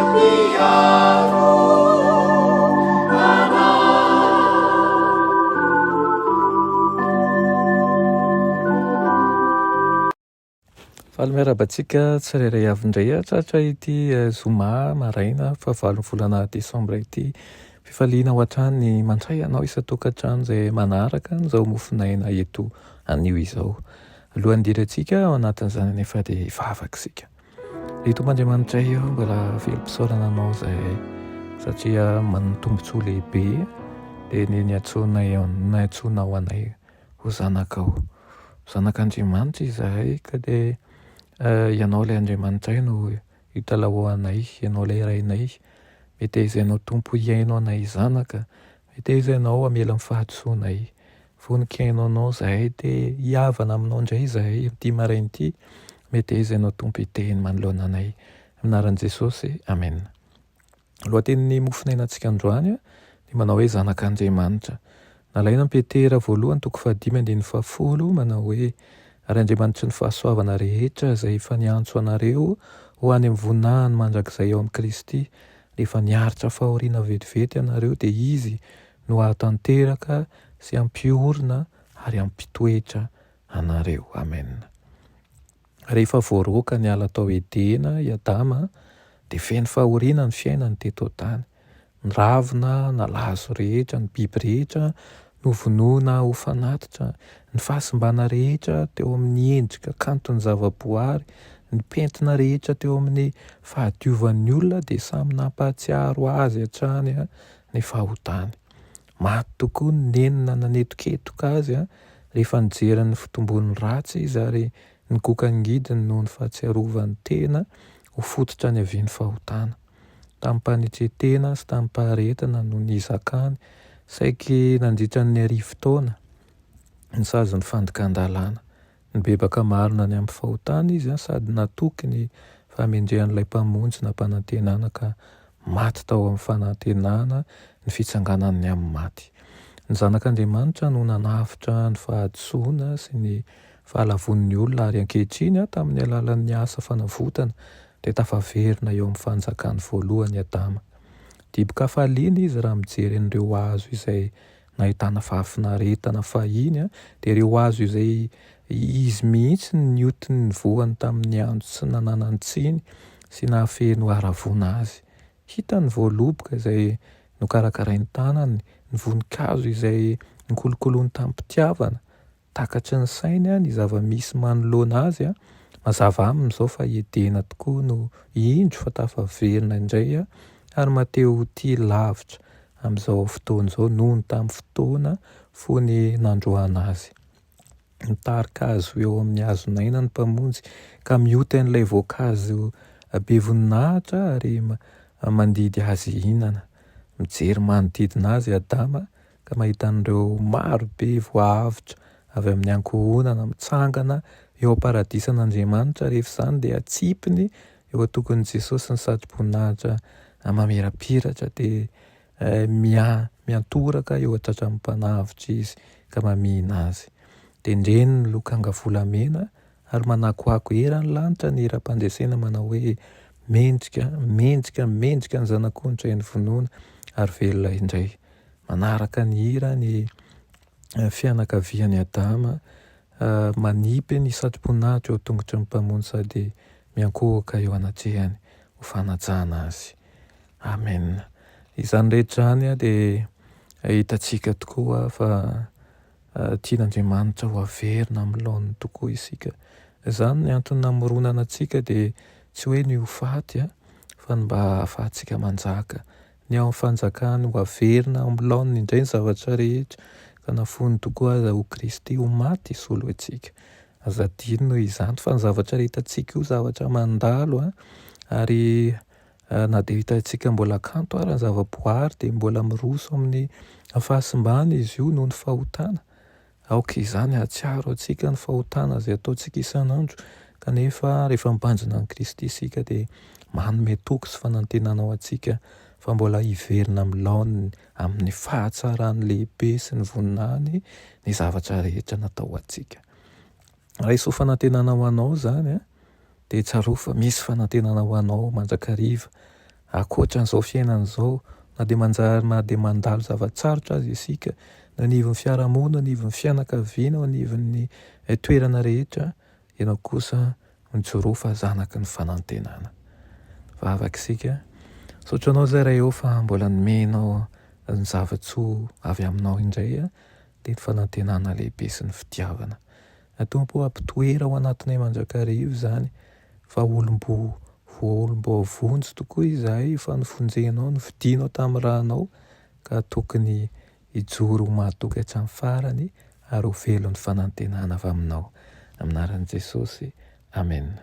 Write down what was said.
Mpiaro anay. Faly miarahaba antsika tsirairay avy indray tratra ity zoma maraina fahavalon'ny volana desambra ity. Fifaliana ho hatrany ny mandray anao isan-tokantrano izay manaraka an'izao mofon'aina eto anio izao. Alohan'ny hidirantsika ao anatin'izany anefa dia hivavaka isika. Ry Tompo Andriamanitray ô, mbola velom-pisaorana Anao izahay satria manana tombontsoa lehibe dia ny niantsoanay niantsoanao anay ho zanakao. Zanak'Andriamanitra izahay ka dia Ianao ilay Andriamanitray no italahoanay, Ianao ilay Rainay. Meteza Ianao Tompo hihaino anay zanaka, meteza Ianao hamela ny fahadisoanay. Vonon-kihaino Anao izahay, te hihavana Aminao indray izahay amin'ity maraina ity. Meteza Ianao Tompo hiteny manoloana anay. Amin'ny anaran'i Jesosy, Amena. Lohatenin'ny mofonainantsika androany dia manao hoe Zanak'Andriamanitra. Nalaina an'i Petera voalohany toko fahadimy andininy fahafolo manao hoe Ary Andriamanitry ny fahasoavana rehetra izay efa niantso anareo ho any amin'ny voninahiny mandrakizay ao amin'i Kristy, rehefa niaritra fahoriana vetivety ianareo dia Izy no hahatanteraka sy hampiorina ary hampitoetra anareo. Amen. Rehefa voaroaka niala tao Edena i Adama, dia feno fahoriana ny fiainany teto an-tany. Ny ravina nalazo rehetra, ny biby rehetra novonoina ho fanatitra, ny fahasimbana rehetra teo amin'ny endrika kanton'ny zavaboary, ny pentina rehetra teo amin'ny fahadiovan'ny olona dia samy nampahatsiaro azy hatrany ny fahotany. Maty tokoa ny nenina nanetoketoka azy rehefa nijery ny fitombon'ny ratsy izy ary nigoka ny ngidiny noho ny fahatsiarovany tena ho fototra niavian'ny fahotana. Tamim-panetren-tena sy tamim-paharetana no nizakany, saiky nandritra ny arivotaona, ny sazin'ny fandikan-dalàna. Nibebaka marina ny amin'ny fahotany izy sady natoky ny fahamendrehan'ilay Mpamonjy nampanantenana ka maty tao amin'ny fanantenana ny fitsanganany amin'ny maty. Ny Zanak'Andriamanitra no nanavotra ny fahadisoana sy ny fahalavoan'ny olona ary ankehitriny tamin'ny alalan'ny asa fanavotana dia tafaverina eo amin'ny fanjakany voalohany Adama. Dibo-kafaliana izy raha mijery an'ireo hazo izay nahitana fahafinaretana fahiny dia ireo hazo izay izy mihitsy no nioty ny voany tamin'ny andro tsy nananany tsiny sy nahafeno haravoana azy. Hita ny voaloboka izay nokarakarain'ny tanany, ny voninkazo izay nokolokoloiny tamim-pitiavana. Takatry ny sainy ny zava-misy manoloana azy, mazava aminy izao fa i Edena tokoa no indro fa tafaverina indray ary maha-te ho tia lavitra amin'izao fotoana izao noho ny tamin'ny fotoana fony nandroahana azy. Mitarika azy ho eo amin'ny hazon'aina ny Mpamonjy ka mioty an'ilay voankazo be voninahitra ary mandidy azy hihinana. Mijery manodidina azy i Adama ka mahita an'ireo maro be voaavotra avy amin'ny ankohonana mitsangana eo am-paradisan'Andriamanitra, rehefa izany dia atsipiny eo an-tokon'i Jesosy ny satroboninahitra mamirapiratra dia miantoraka eo an-tratran'ny Mpanavotra izy ka mamihina azy. Tendreny ny lokanga volamena ary manakoako eran'ny lanitra ny hiram-pandresena manao hoe, Mendrika, mendrika, mendrika ny Zanak'ondry izay novonoina ary velona indray. Manaraka ny hira ny fianakavian'i Adama, manipy ny satroboninahitra eo an-tongotry ny Mpamonjy sady miankohoka eo anatrehany ho fanajana azy. Amen. Izany rehetra izany dia hitantsika tokoa fa Tian'Andriamanitra ho averina amin'ny laoniny tokoa isika. Izany ny antony namoronana antsika dia tsy hoe ny ho faty fa ny mba hahafahantsika manjaka. Ny ao amin'ny fanjakany ho averina amin'ny laoniny indray ny zavatra rehetra ka na fony tokoa aza ho Kristy ho maty hisolo antsika. Aza adino izany fa ny zavatra rehetra hitantsika io zavatra mandalo ary Na dia hitantsika mbola kanto ara ny zavaboary dia mbola miroso amin'ny fahasimbana izy io noho ny fahotana. Aoka izany hahatsiaro antsika ny fahotana izay ataontsika isan'andro, kanefa rehefa mibanjina an'i Kristy isika dia manome toky sy fanantenana ho antsika fa mbola hiverina amin'ny laoniny amin'ny fahatsarany lehibe sy ny voninahiny ny zavatra rehetra natao ho antsika. Raiso ho fanantenana ho anao izany an! Dia tsarovy fa misy fanantenana ho anao mandrakariva. Ankoatra an'izao fiainana izao, na dia manjary na dia mandalo zava-tsarotra aza isika, na anivon'ny fiarahamonina, anivon'ny fianakaviana, anivon'ny toerana rehetra, ianao kosa mijoroa fa zanaky ny fanantenana. Vavaka isika. Misaotra anao izay Ray ô fa mbola nomenao ny zava-tsoa avy aminao indray, dia ny fanantenana lehibe sy ny fitiavana. Tompo ô, ampitoera ao anatinay mandrakariva izany fa olom-bo olom-boavonjy tokoa izahay fa novonjenao, nofidinao tamin'ny ranao ka tokony hijoro ho mahatoky hatramin'ny farany ary ho velon'ny fanantenana avy aminao. Amin'ny anaran'i Jesosy, Amen.